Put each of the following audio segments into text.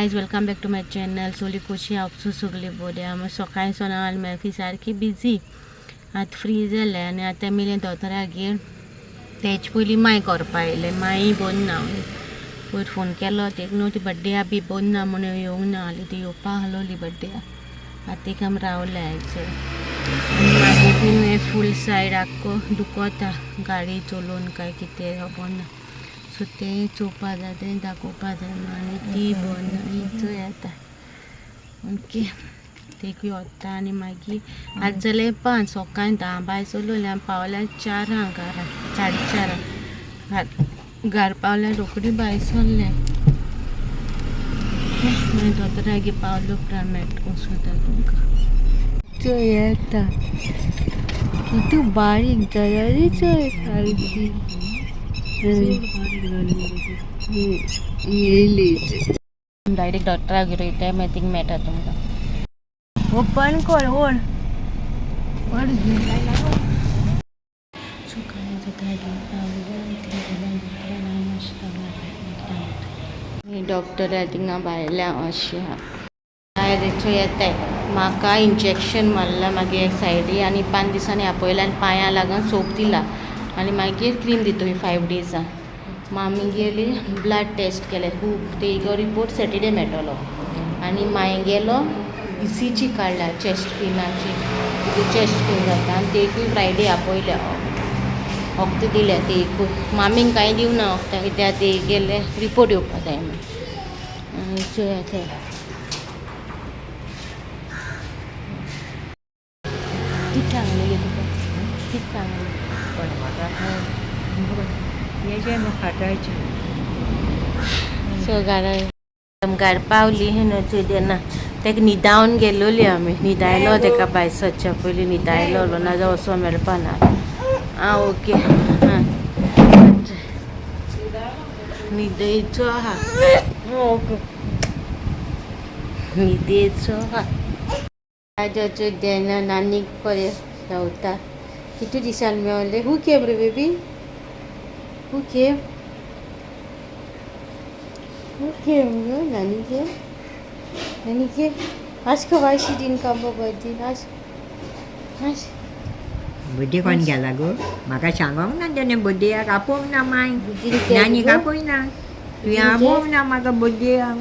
Guys, welcome back to my channel. सोली कशी आपसू सगळी बरी. आमी सकाळी सोना मेफी सारकी बिजी. आतां फ्री जालें आनी आतां मेलें दोतोरागेर. तेच पयलीं माय करपा येयलें. माई बरी ना. पयर फोन केलो तेक न्हू ती बड्डेया बी बरी ना म्हणून येवंक ना आसली. ती येवपा आहलोली बड्डेया. आतां एक आमी रावले आयज. आनी मागीर बी न्हू फूल सायड आख्खो दुखता गाडी चलोवन काय कितें खबर ना. सो तें चोवपा जाय, तें दाखोवपा जाय आनी ती बरी ना. आनी चोय आतां ओके तेकूय वता. आनी मागीर आतां जालें 5. सकाळीं 10 बाय चलोवली आमी पावल्या 4 घरा, 4:30 घर पावल्या. रोखडी भायर सरले. मागीर दोतोरागेर पावले उपरांत मेळटा वचता तुमकां. चोय येता कितू बारीक जाल्यार चोय सारकी येयली. डायरेक्ट डॉक्टरागेर वयता, मागीर थिंग मेळटा तुमकां. ओपन कर ओड ओड. सकाळीं दोतोरागेर पावले. डॉक्टर थिंगा भायल्या अशें आहा. भायर येताय. म्हाका इंजेक्शन मारलां मागीर एक सायडी आनी 5 दिसांनी आपयला आनी पांयां लागून सोप दिला आनी मागीर क्रीम दितो 5 डेजान. मामीगेली ब्लड टेस्ट केले खूब, तेगो रिपोर्ट सॅटर्डे मेळटलो. आनी मायगेलो ECG काडला चेस्ट पेनाची, चेस्ट पेन जाता आनी तेकूय फ्रायडे आपयल्या. वखद दिल्या तेकूय. मामीक कांय दिवना वखदां कित्याक ते गेले रिपोर्ट येवपा जाय म्हणून. आनी चोया ते कितें सांगलें गे तुका, कितें सांगलें? पण म्हाका हेजें हाताचें. सो घरा घर पावली हे न्हू चोय तेन्ना तेका न्हिदावन गेलोली आमी. न्हिदायलो तेका भायर सरच्या पयलीं न्हिदायलो, नाजाल्यार वचो मेळपा ना. आं ओके, आं न्हिदेचो आहा, ओके न्हिदेचो आहा. आजचो देना नानीक पळय रावता. कितू दिसान मेवले. हू केम रे बेबी, हू केम, हू केम गो नानी केम, नानी केम. Ask her why she didn't come for birthday. Ask. Ask. Birthday कोण गेला गो? म्हाका सांगोंक ना तेणें. बड्डेयाक आपोवंक ना माय. Didn't tell नानीक you? आपोय ना तुवें. आपोवंक ना म्हाका बड्डेयाक.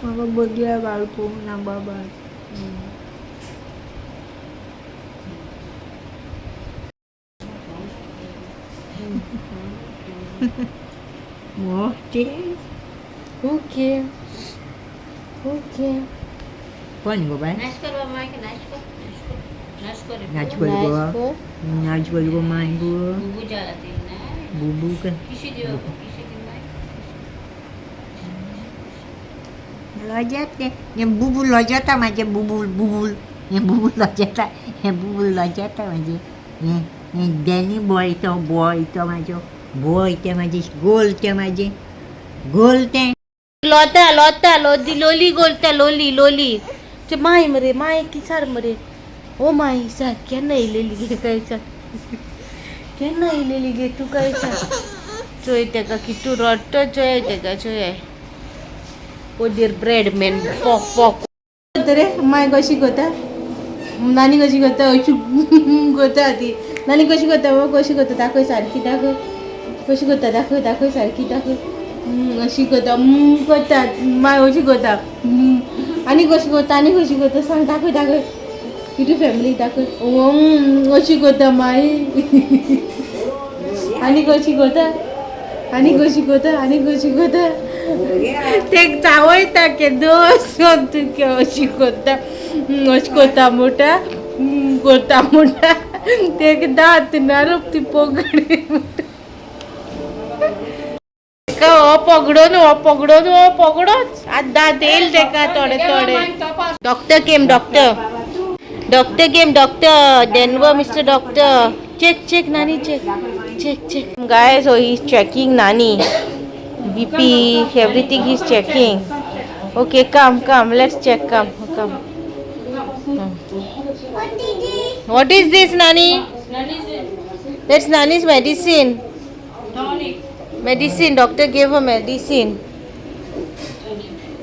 म्हाका बड्डेयाक आपोवंक ना बाबा. मोटे. Who came? Who came? कोण गो बाय? नाच कर गो, नाच कर गो my गो बुबू कर. लजेत ते हें बुबू लजेता म्हाजें बुबूल बुबूल हें बुबूल लजेता, हें बुबूल लजेता म्हाजें. हें हें डॅनी बॉय, तो बॉय, तो म्हाजो बॉय, तें म्हाजें गोल, तें म्हाजें गोल तें. लोता लोता लोदी लोली गोलता लोली लोली. ते my मरे my किसार मरे. ओ my sir केन्ना येयलेली गे काय सर, केन्ना येयलेली गे तूं काय सर. चोय तेका कितू रडटा चोय तेका चोय. ओदीर ब्रेड मेन पॉक पॉक रे. माय कशी करता, नानी कशी करता, अशी करता ती. नानी कशी करता गो, कशी करता दाखय सारकी, दाखय कशी करता, दाखय दाखय सारकी दाखय. अशी करता करता माय अशी करता. आनी कशी करता, आनी कशी करता सांग, दाखय दाखय कितू फॅमिली दाखय. अशी करता माय. आनी कशी करता, आनी कशी करता, आनी कशी करता. ते चावयता केदो तुके अशी करता, अशी करता म्हणटा, करता म्हणटा. ते दांत ना ती पगडी हो पगडो न्हू, हो पगडो न्हू, हो पगडोच. आतां दांत येयल तेका थोडे थोडे. Doctor came, doctor, doctor came, doctor Denver, mister doctor. Check check नानी, check check check. Guys, so he is checking नानी BP, everything he's checking. Okay, come, come, let's check, come, come. What is this, Nani? That's Nani's medicine. Tonic. Medicine, doctor gave her medicine.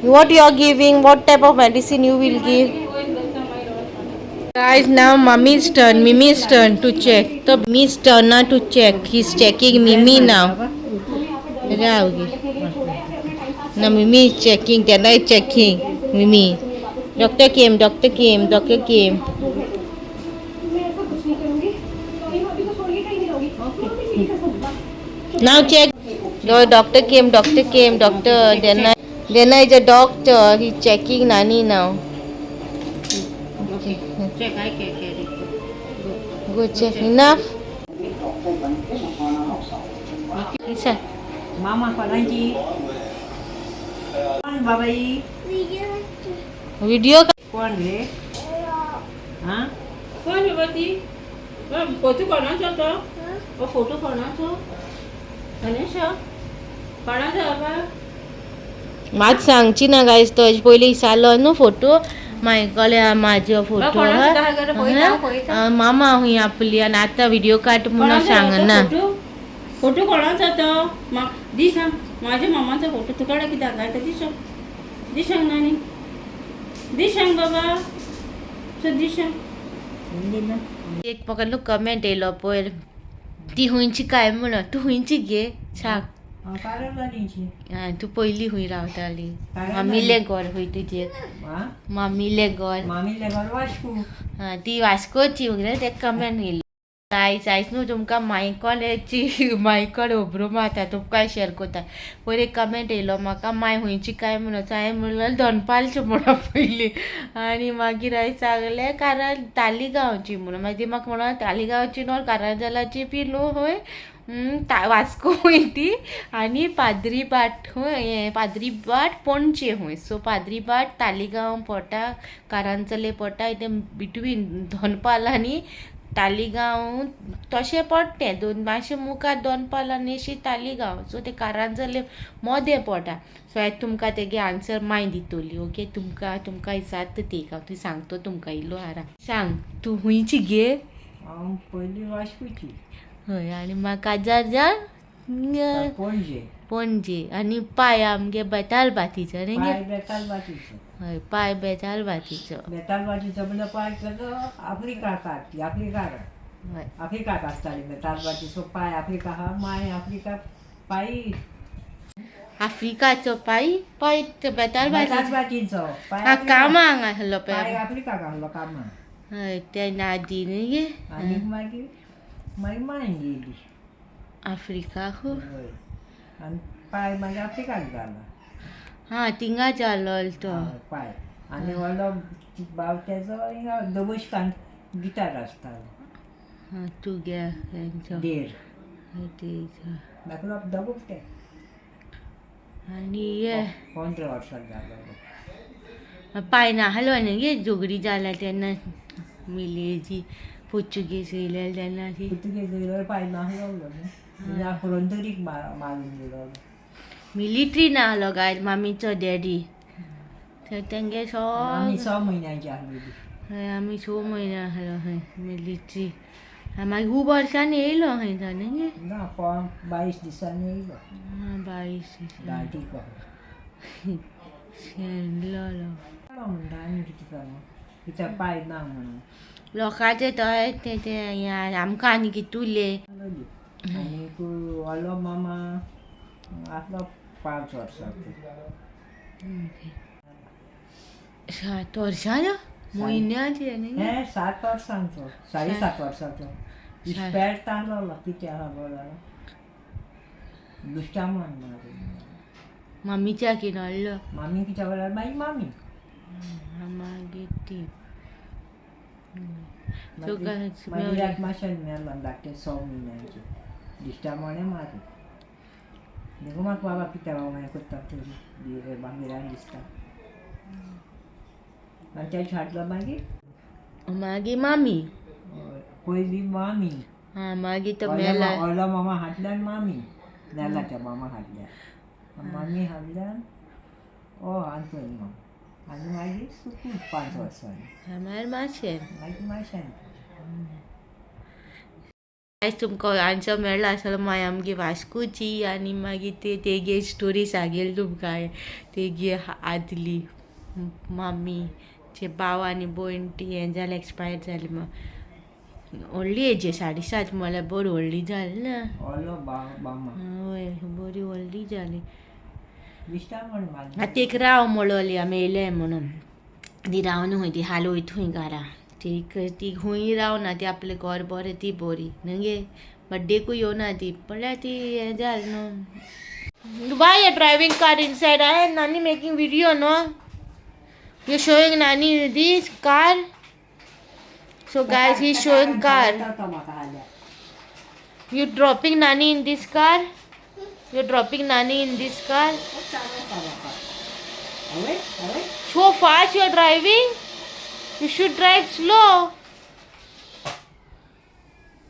What you are giving? What type of medicine you will give? Guys, now mummy's turn, Mimi's turn to check. So Mimi's turn now to check. He's checking Mimi now. Now Mimi is checking, Dana is checking Mimi. Doctor came, doctor came, doctor came. Now check. The doctor came, doctor came, doctor. Dana, Dana is a doctor. He's checking Nani now. Okay. Check, I can carry. Go check. Enough? Isa. मामा कोणाची कोण Babai video कोण रे हा कोण बाबा ती? Photo कोणाचो तो? हो फोटो कोणाचो? गणेश कोणाचो बाबा? मात सांगची ना गायज, तो हेजे पयलीं इसालो न्हू फोटो मायकल म्हाजो फोटो. कोणाचो दाखय पळयता पळयता. मामा हुंय आपली आनी आतां व्हिडिओ काड म्हणून सांगना. फोटो फोटो कोणाचो तो? दी सांग. माझ्या मामाचो फोटो तुका कित्याक दाखयता? दी सांग, दी सांग नानी, दी सांग बाबा, सो दी सांग. एक म्हाका न्हू कमेंट येयलो पयर, ती हुंयची काय म्हणून. तूं हुंयची गे सांग. हांव कारवारीची. आं, तूं पयलीं खूंय रावताली? मामीलें घर खंय तुजें? मामीलें घर? मामीलें घर वास्को. आं, ती वास्कोची मगे. ते कमेंट येयली. आयज आयज न्हू तुमकां मायकॉलाची मायकॉल खबरो मारता, तुमकां शेअर करता. पयर एक कमेंट येयलो म्हाका, माय खुंयची काय म्हणून. हांवें म्हणलें दोनपालची म्हणून पयलीं, आनी मागीर हांवें सांगलें कारण तालिगांवची म्हणून. मागीर ती म्हाका म्हणून तालिगांवची न्हू, कारांजलाची बी न्हू, खंय वास्को खंय ती, आनी पाद्रीबाट खंय, हें पाद्रीबाट पणजे खंय. सो पाद्रीबाट तालिगांव पोटा, कारांजले पोटा, इतें बिटवीन दोनपाल आनी तालिगांव तशें पडटें. दोन मातशें मुखार दोनपाल आनी अशी तालिगांव. सो ते कारांजले मोदें पोटा. सो आयज तुमकां तेगे आन्सर माय दितोली. ओके, तुमकां तुमकां विचारता ती, हांव ती सांगता तुमकां. इल्लो आराम सांग, तूं खुंयची गे? हांव पयलीं वास्कोची. हय, आनी म्हाका काजार जावन पणजे. पणजे. आनी पाय आमगे बेतालबातीचो न्ही पाय गे? बेतालबातीचो. हय, पाय बेतालबातीचो. बेतालबातीचो म्हणल्यार पाय ताजो आफ्रिका ती आफ्रिका. हय, आफ्रिकाक आसताली बेतालबातीचो पाय आफ्रिका आहा, माय आफ्रिका पाय. आफ्रिकाचो पाय, पाय बेतालबातीचो. बेतालबातीचो पाय. हा, कामाक आसलो पाय पळय. आफ्रिकाक आसलो कामाक. हय, ते नादी न्ही गे. आनी मागीर मागीर माय गेली आफ्रिकाक. हय, आनी पाय मागीर आफ्रिकाक जाला. हा, थिंगा जालो तो. हय, पाय. आनी व्हडलो भाव तेजो हिंगा दबोशकान गिटार आसतालो. हा, तुगे तेंचो देर. हय, तेजो धाकलो दबोक ते आनी हे 15 वर्सां जालो. पाय नासलो न्ही गे, झगडी जाला तेन्ना मिलेजी पोर्चुगीज येयले तेन्ना ती. पुर्तुगेज येयलो पाय नासलो न्हू, पुरंदरीक मारून गेलो. मिलिट्री नासलो गायज मामीचो डॅडी, तर तेंगे आमी सगळें. 6 म्हयन्यांची आसलेली. हय, आमी 6 म्हयने आसलो खंय मिलिट्री. मागीर खूब वर्सांनी येयलो खंय तो न्ही गे? ना, 22 दिसांनी येयलो. आं, 22 दिसांनी. धाटी शेणलो म्हणटा आनी कितें सांगू, कित्याक पाय ना म्हणून. लोकांचे तशें तें तें हें आमकां आनी कितें उरलें. आनीक व्हडलो मामा आसलो 5 वर्सांचो. 7 वर्सां म्हयन्याचे न्ही गे? हे 7 वर्सांचो, 7.5 वर्सांचो इस्पेर्त आसलो. कितें आहा बरो दुश्टामान मारून. मामीच्या किनडलो. मामी कित्या वेळार मागीर मामी. मागीर ती मागीर एक मातशें मेलो धाकटें 6 म्हयन्यांचें दिश्टामोणें मारून. देखून म्हाका बाबा कित्याक बाबा हें करता तरी भिरांत दिसता. आनी तेज्या हाडलो मागीर. मागीर मामी. पयली मामी. हा, मागीर तो मेला. व्हडलो मामा हाडल्यान मामी मेला, त्या मामा हाडल्यान मामी हाडल्यान ओ आंतोन मामा, आनी मागीर सुकून 5 वर्सांनी. मागीर मातशें मागीर मातशें. आयज तुमकां आन्सर मेळ्ळा आसतलो माय आमगे वास्कोची आनी मागीर ते तेगे स्टोरी सांगेल तुमकां. तेगे आदली मामी जे भाव आनी भयण ती हें जालें, एक्सपायर जाली. व्हडली एजे, 7.5 म्हळ्यार बरी व्हडली जाली ना. व्हडलो बामा. हय, बरी व्हडली जाली. दिसता म्हण म्हाका. आतां एक राव म्हणली आमी येयले म्हणून ती रावन खंय ती हाल वयता खंय घरा. ती ती खंय रावना, ती आपलें घर बरें ती बरी न्हू गे. बड्डेकूय येवना ती, म्हणल्यार ती हें जालें न्हू. Why you driving car inside? I and Nani making video, no? You showing Nani this car? So guys, he showing car. तो म्हाका हाल्या. You dropping Nani in this car? You dropping Nani in this car? हवे हवे. So fast you are driving? You should drive slow.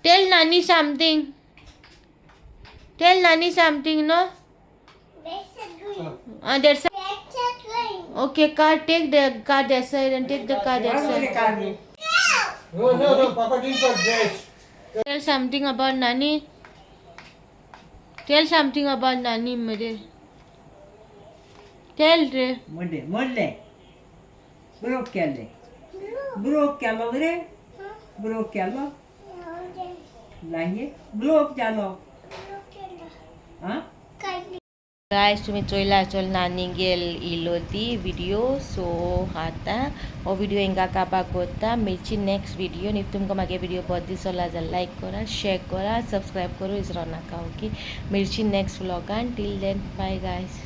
Tell Nani something. Tell Nani something, no? That's okay. Car, take the car that side and take the car that side. No, no, no, Papa didn't put brakes. Tell something about Nani. Tell something about Nani, Mare. Tell re. म्हणले म्हणले broke केले, broke केलो रे, broke केलो लांगे, broke जालो. आं. Guys, तुम्ही चोयला आसतलो नानीगेल इलो ती व्हिडिओ. सो आतां हो व्हिडिओ हिंगा काबार करता. मेळची नेक्स्ट व्हिडिओ. If तुमकां म्हागे व्हिडिओ बरो दिसला जाल्यार लायक करा, शेअर करा, सबस्क्रायब करूं विसरो नाका. ओके, मेळची next व्लॉगान. Till then, bye guys.